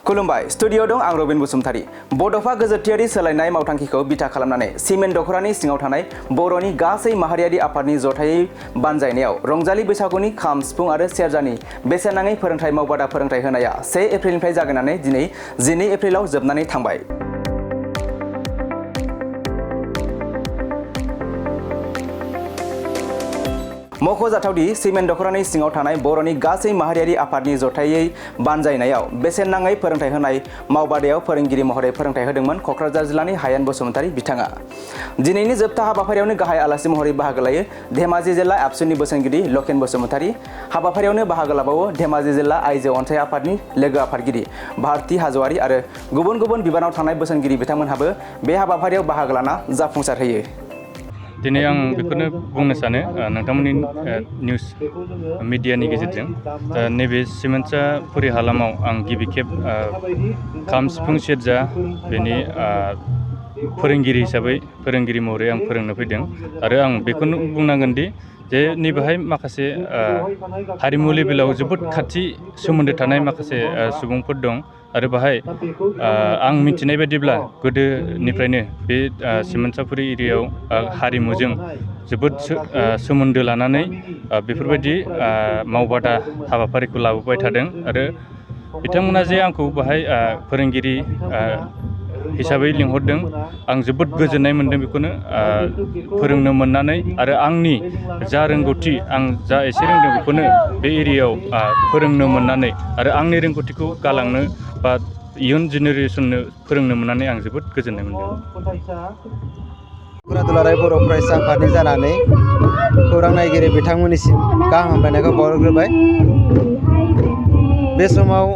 खुलुमबाय स्टुडिअ दं आं रबिन बसुमतारी। बड'फा गोजोरथियारि सोलायनाय मावथांखिखौ बिथा खालामनानै सिमेन्ट दख'रानि सिङाव थानाय बर'नि गासै माहारियारि आफादनि जथायै बानजायनायाव रंजालि बैसागुनि खाम सिफुं आरो सेरजानि बेसेन नाङै फोरोंथाय मावबादा फोरोंथाय होनाया 1 एप्रिलनिफ्राय जागायनानै दिनै 12 एप्रिलाव जोबनानै थांबाय। मख'जाथावदि सिमेन्ट दख'रानि सिङाव थानाय बर'नि गासै माहारियारि आफादनि जथायै बानजायनायाव बेसेन नाङै फोरोंथाय होनाय मावबादायाव फोरोंगिरि महरै फोरोंथाय होदोंमोन क'क्राझार जिल्लानि हायेन बसुमतारी बिथाङा। दिनैनि जोबथा हाबाफारियावनो गाहाय आलासि महरै बाहागो लायो धेमाजि जिल्ला एबसुनि बोसोनगिरि लकेन बसुमतारी। हाबाफारियावनो बाहागो लाबावो धेमाजि जिल्ला आइजो अनसाय आफादनि लोगो आफादगिरि भारती हाज'वारी आरो गुबुन गुबुन बिबानाव थानाय बोसोनगिरि बिथांमोनहाबो बे हाबाफारियाव बाहागो लाना जाफुंसारहोयो। दिनै आं बेखौनो बुंनो सानो नोंथांमोननि निउस मिडियानि गेजेरजों नैबे सिमेन्टसापुरि हालामाव आं गिबि खेब खाम सिफुं सेरजा बेनि फोरोंगिरि हिसाबै फोरोंगिरि महरै आं फोरोंनो फैदों आरो आं बेखौनो बुंनांगोन दि जे नैबेहाय माखासे हारिमु लेभेलाव जोबोद खाथि सोमोन्दो थानाय माखासे सुबुंफोर दं आरो बाहाय आं मिथिनाय बायदिब्ला गोदोनिफ्रायनो बे सिमेन्टसापुरि एरियायाव हारिमुजों जोबोद सोमोन्दो लानानै बेफोरबायदि मावबादा हाबाफारिखौ लाबोबाय थादों आरो बिथांमोना जे आंखौ बाहाय फोरोंगिरि हिसाबै लिंहरदों आं जोबोद गोजोननाय मोनदों बेखौनो फोरोंनो मोननानै आरो आंनि जा रोंगौथि आं जा एसे रोंदों बेखौनो बे एरियायाव फोरोंनो मोननानै आरो आंनि रोंगौथिखौ गालांनो बा इयुन जेनेरेसननो फोरोंनो मोननानै आं जोबोद गोजोननाय मोनदों। दुलाराय बर' फरायसा आफादनि जानानै खौरां नायगिरि बिथांमोननिसिम गाहाम हामलायनायखौ बावहरग्रोबाय। बे समाव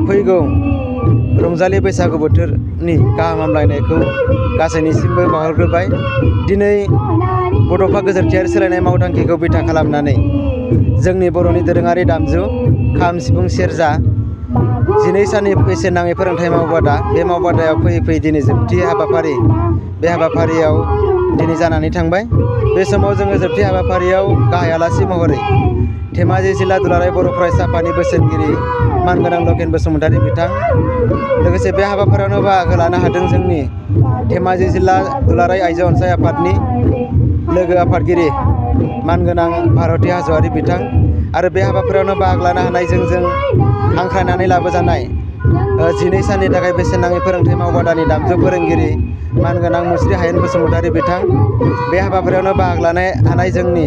फैगौ रंजालि बैसागु बोथोरनि गाहाम हामलायनायखौ गासैनिसिमबो बावहरग्रोबाय। दिनै बड'फा गोजोरथियारि सोलायनाय मावथांखिखौ बिथा खालामनानै जोंनि बर'नि दोरोङारि दामजु खाम सिफुं सेरजा 12 साननि बेसेन नाङै फोरोंथाय मावबादा बे मावबादायाव फैयै फैयै दिनै जोबथि हाबाफारि बे हाबाफारियाव दिनै जानानै थांबाय। बे समाव जोङो जोबथि हाबाफारियाव गाहाय आलासि महरै धेमाजि जिल्ला दुलाराय बर' फरायसा आफादनि बोसोनगिरि मानगोनां लकेन बसुमतारी बिथां लोगोसे बे हाबाफारियावनो बाहागो लानो हादों जोंनि धेमाजि जिल्ला दुलाराय आइजो अनसाय आफादनि लोगो आफादगिरि मानगोनां भारती हाज'वारी बिथां आरो बे हाबाफारियावनो बाहागो लानो हानाय जों हांख्रायनानै लाबोजानाय 12 साननि थाखाय बेसेन नाङै फोरोंथाय मावबादानि दामजु फोरोंगिरि मानगोनां मुस्रि हायेन बसुमतारी बिथां बे हाबाफारियावनो बाहागो लानो हानाय जोंनि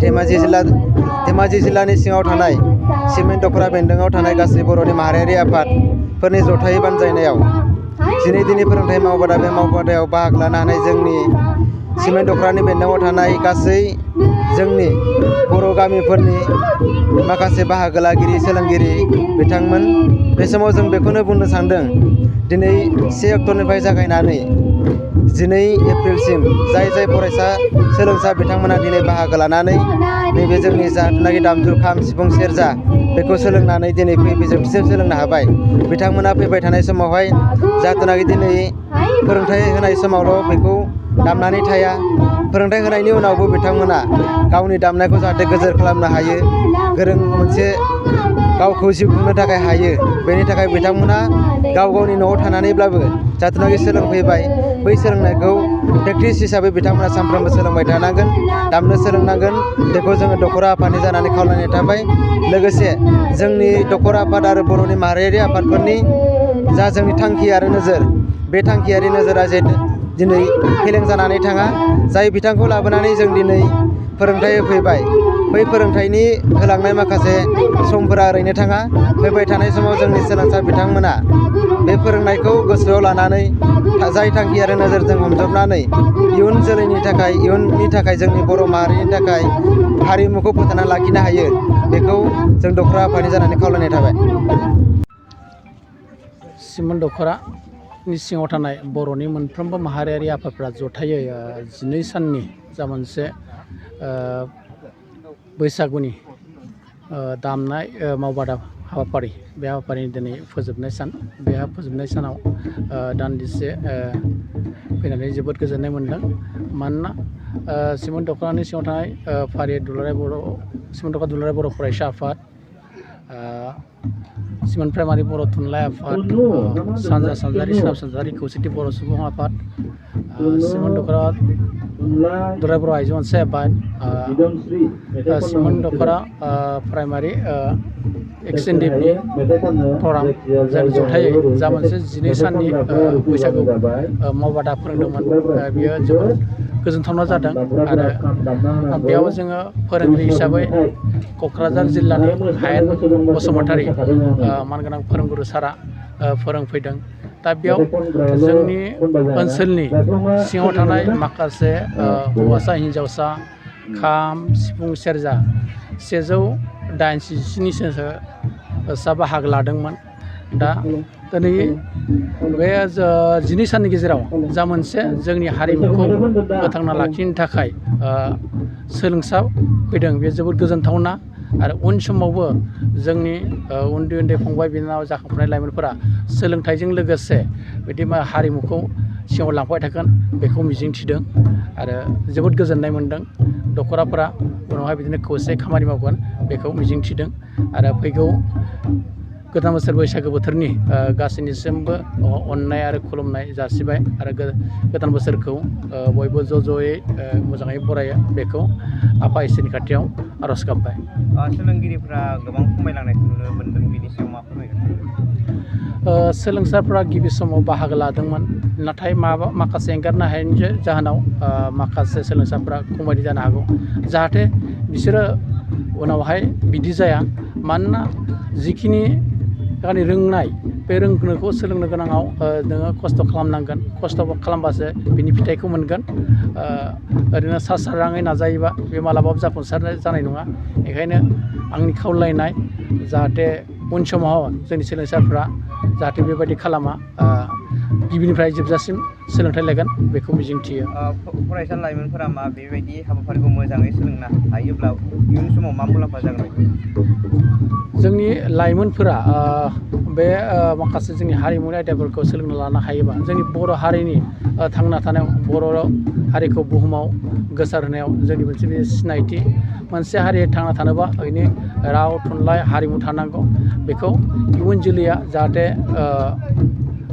धेमाजि जिल्लानि सिङाव थानाय सिमेन्ट दख'रा बेन्दोङाव थानाय गासै बर'नि माहारियारि आफादफोरनि जथायै बानजायनायाव दिनै फोरोंथाय मावबादा बे मावबादायाव बाहागो लानो हानाय जोंनि सिमेन्ट दख'रानि बेन्दोङाव थानाय गासै जोंनि बर' गामिफोरनि माखासे बाहागो लागिरि सोलोंगिरि बिथांमोन। बे समाव जों बेखौनो बुंनो सानदों दिनै 1 अक्ट'निफ्राय जागायनानै 12 एप्रिलसिम जाय फरायसा सोलोंसा बिथांमोना दिनै बाहागो लानानै नैबे जोंनि जाथुनाखि दामजु खाम सिफुं सेरजा बेखौ सोलोंनानै दिनै फैयै जोबथिसिम सोलोंनो हाबाय। बिथांमोना फैबाय थानाय समावहाय जाथुनाखि दिनै फोरोंथाय होनाय समावल' बेखौ दामनानै थाया, फोरोंथाय होनायनि उनावबो बिथांमोना गावनि दामनायखौ जाहाथे गोजोर खालामनो हायो, गोरों मोनसे गावखौ जिउ खुंनो थाखाय हायो, बेनि थाखाय बिथांमोना गाव गावनि न'आव थानानैब्लाबो जाथुनाखि सोलोंफैबाय बै सोलोंनायखौ प्रेक्टिस हिसाबै बिथांमोना सानफ्रोमबो सोलोंबाय थानांगोन, दामनो सोलोंनांगोन। बेखौ जोङो दख'रा आफादनि जानानै खावलायनाय थाबाय। लोगोसे जोंनि दख'रा आफाद आरो बर'नि माहारियारि आफादफोरनि जा जोंनि थांखि आरो नोजोर बे थांखियारि नोजोरा जे दिनै फेलें जानानै थाङा, जाय बिथांखौ लाबोनानै जों दिनै फोरोंथाय होफैबाय बै फोरोंथायनि होलांनाय माखासे समफोरा ओरैनो थाङा। फैबाय थानाय समाव जोंनि सोलोंसा बिथांमोना बे फोरोंनायखौ गोसोआव लानानै जाय थांखि आरो नोजोरजों हमजोबनानै इयुन जोलैनि थाखाय इयुननि थाखाय जोंनि बर' माहारिनि थाखाय हारिमुखौ फोथांना लाखिनो हायो बेखौ जों दख'रा आफादनि जानानै खावलायनाय थाबाय। सिमेन्ट दख'रानि सिङाव थानाय बर'नि मोनफ्रोमबो माहारियारि आफादफ्रा जथायै 12 साननि जा मोनसे बैसागुनि दामनाय मावबादा हाबाफारि बे हाबाफारिनि दिनै फोजोबनाय सान। बे फोजोबनाय सानाव दान्दिसे फैनानै जोबोद गोजोननाय मोनदों। मानोना सिमेन्ट दख'रानि सिङाव थानाय सिमेन्ट दख'रा दुलाराय बर' फरायसा आफाद सिमोन प्राइमारि बर' थुनलाइ आफाद सानजा सानजारि सोनाब सानजारि खौसेथि बर' सुबुं आफाद सिमोन दख'रा दुलाराय बर' आइजो अनसाय आफाद सिमोन दख'रा प्राइमारि एक्सटेन्डेडनि प्रग्राम जों जथायै जा मोनसे 12 साननि बैसागु मावबादा फोरोंदोंमोन बियो जोबोद गोजोनथावना जादों आरो बेयाव जोङो फोरोंगिरि हिसाबै क'क्राझार जिल्लानि हायेन बसुमतारी मानगोनां फोरोंगुरु सारा फोरोंफैदों दा बेयाव जोंनि ओनसोलनि सिङाव थानाय माखासे हौवासा हिन्जावसा खाम सिफुं सेरजा 187 सा बाहागो लादोंमोन दा दिनै बे 12 साननि गेजेराव जा मोनसे जोंनि हारिमुखौ फोथांना लाखिनो थाखाय सोलोंसा फैदों बे जोबोद गोजोनथावना आरो उन समावबो जोंनि उन्दै उन्दै फंबाय बिनानाव जाखांफुनाय लाइमोनफोरा सोलोंथाइजों लोगोसे बिदि हारिमुखौ सिगाङाव लांफाबाय थागोन बेखौ मिजिंथिदों आरो जोबोद गोजोननाय मोनदों दख'राफोरा उनावहाय बिदिनो खौसे खामानि मावगोन बेखौ मिजिंथिदों आरो फैगौ गोदान बोसोर बैसागो बोथोरनि गासैनिसिमबो अननाय आरो खुलुमनाय जासिबाय आरो गोदान बोसोरखौ बयबो ज' ज'यै मोजाङै बरायो बेखौ आफा इसोरनि खाथियाव आर'ज गाबबाय। सोलोंगिरिफोरा गोबां खमायलांनायखौ नुनो मोनदों बेनि सायाव मा फोरमायगोन? सोलोंसाफोरा गिबि समाव बाहागो लादोंमोन नाथाय माखासे एंगारनो हायैनि जाहोनाव माखासे सोलोंसाफोरा खमायदों जानो हागौ जाहाथे बिसोरो उनावहाय बिदि जाया मानोना जिखिनि गावनि रोंनाय बे रोंनायखौ सोलोंनो गोनाङाव नोङो खस्थ' खालामनांगोन खस्थ' खालामबासो बिनि फिथाइखौ मोनगोन ओरैनो सा साराङै नाजायोबा बे मालाबाबो जाफुंसार जानाय नङा बेखायनो आंनि खावलायनाय जाहाथे उन समाव जोंनि सोलोंसाफ्रा जाहाथे बेबायदि खालामा गिबिनिफ्राय जोबजासिम सोलोंथाइ लागोन बेखौ मिजिंथियो। फरायसा लाइमोनफोरा मा बेबायदि हाबाफारिखौ मोजाङै सोलोंनो हायोब्ला इयुन समाव मा मुलाम्फा जागोन? जोंनि लाइमोनफोरा बे माखासे जोंनि हारिमुनि आयदाफोरखौ सोलोंना लानो हायोबा जोंनि बर' हारिनि थांना थानायाव बर' हारिखौ बुहुमाव गोसारहोनायाव जोंनि मोनसे बे सिनायथि मोनसे हारिया थांना थानोबा बेनि राव थुनलाइ हारिमु थानांगौ बेखौ इयुन जोलैया जाहाथे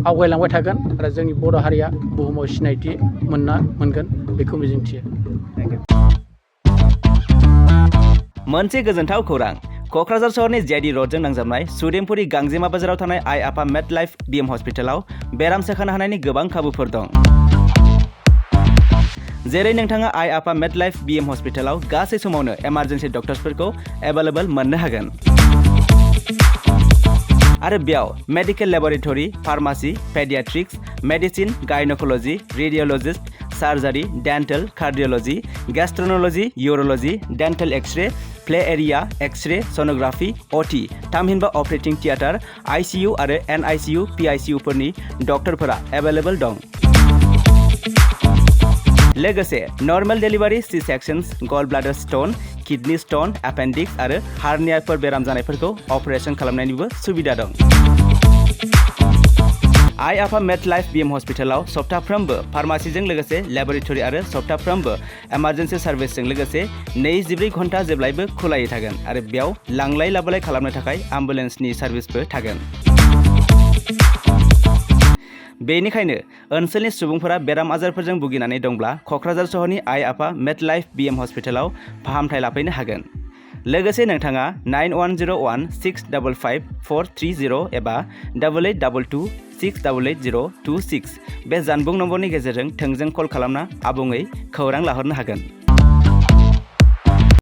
आवगायलांबाय थागोन आरो जोंनि बर' हारिया बुहुमाव सिनायथि मोनगोन बेखौ मिजिंथियो। मोनसे गोजोनथाव खौरां क'क्राझार सहरनि जेडि रडजों नांजाबनाय सुदेमपुरि गांजेमा बाजाराव थानाय आइ आफा मेड लाइफ BM हस्पिटालाव बेराम सोखानो हानायनि गोबां खाबुफोर दं। जेरै नोंथाङा आइ आफा मेड लाइफ BM हस्पिटालाव गासै समावनो इमारजेन्सि डक्टर्सफोरखौ एभेलेबल मोननो हागोन आरो बेयाव medical laboratory pharmacy paediatrics medicine gynaecology radiologist surgery dental cardiology gastroenterology urology dental x-ray play area x-ray sonography OT थामहिनबा अपारेटिं थियेटार ICU आरो NICU PICU फोरनि डक्टरफोरा एभेलेबल दं। लोगोसे normal delivery C sections gall bladder stone kidney stone appendix आरो हार्नियाफोर बेराम जानायफोरखौ अपारेशन खालामनायनिबो सुबिदा दं। आइ आफा मेड लाइफ BM हस्पिटालाव सप्ताफ्रोमबो फार्मासिजों लोगोसे लेबरेटरि आरो सप्ताफ्रोमबो इमारजेन्सि सार्भिसजों लोगोसे 24 घन्टा जेब्लायबो खुलायै थागोन आरो बेयाव लांलाय लाबोलाय खालामनो थाखाय एम्बुलेन्सनि सार्भिसबो थागोन। बेनिखायनो ओनसोलनि सुबुंफोरा बेराम आजारफोरजों भुगिनानै दंब्ला क'क्राझार सहरनि आइ आफा मेड लाइफ BM हस्पिटालाव फाहामथाय लाफैनो हागोन। लोगोसे नोंथाङा 9101655430 एबा 8822688026 बे जानबुं नम्बरनि गेजेरजों थोंजों कल खालामना आबुङै खौरां लाहरनो हागोन।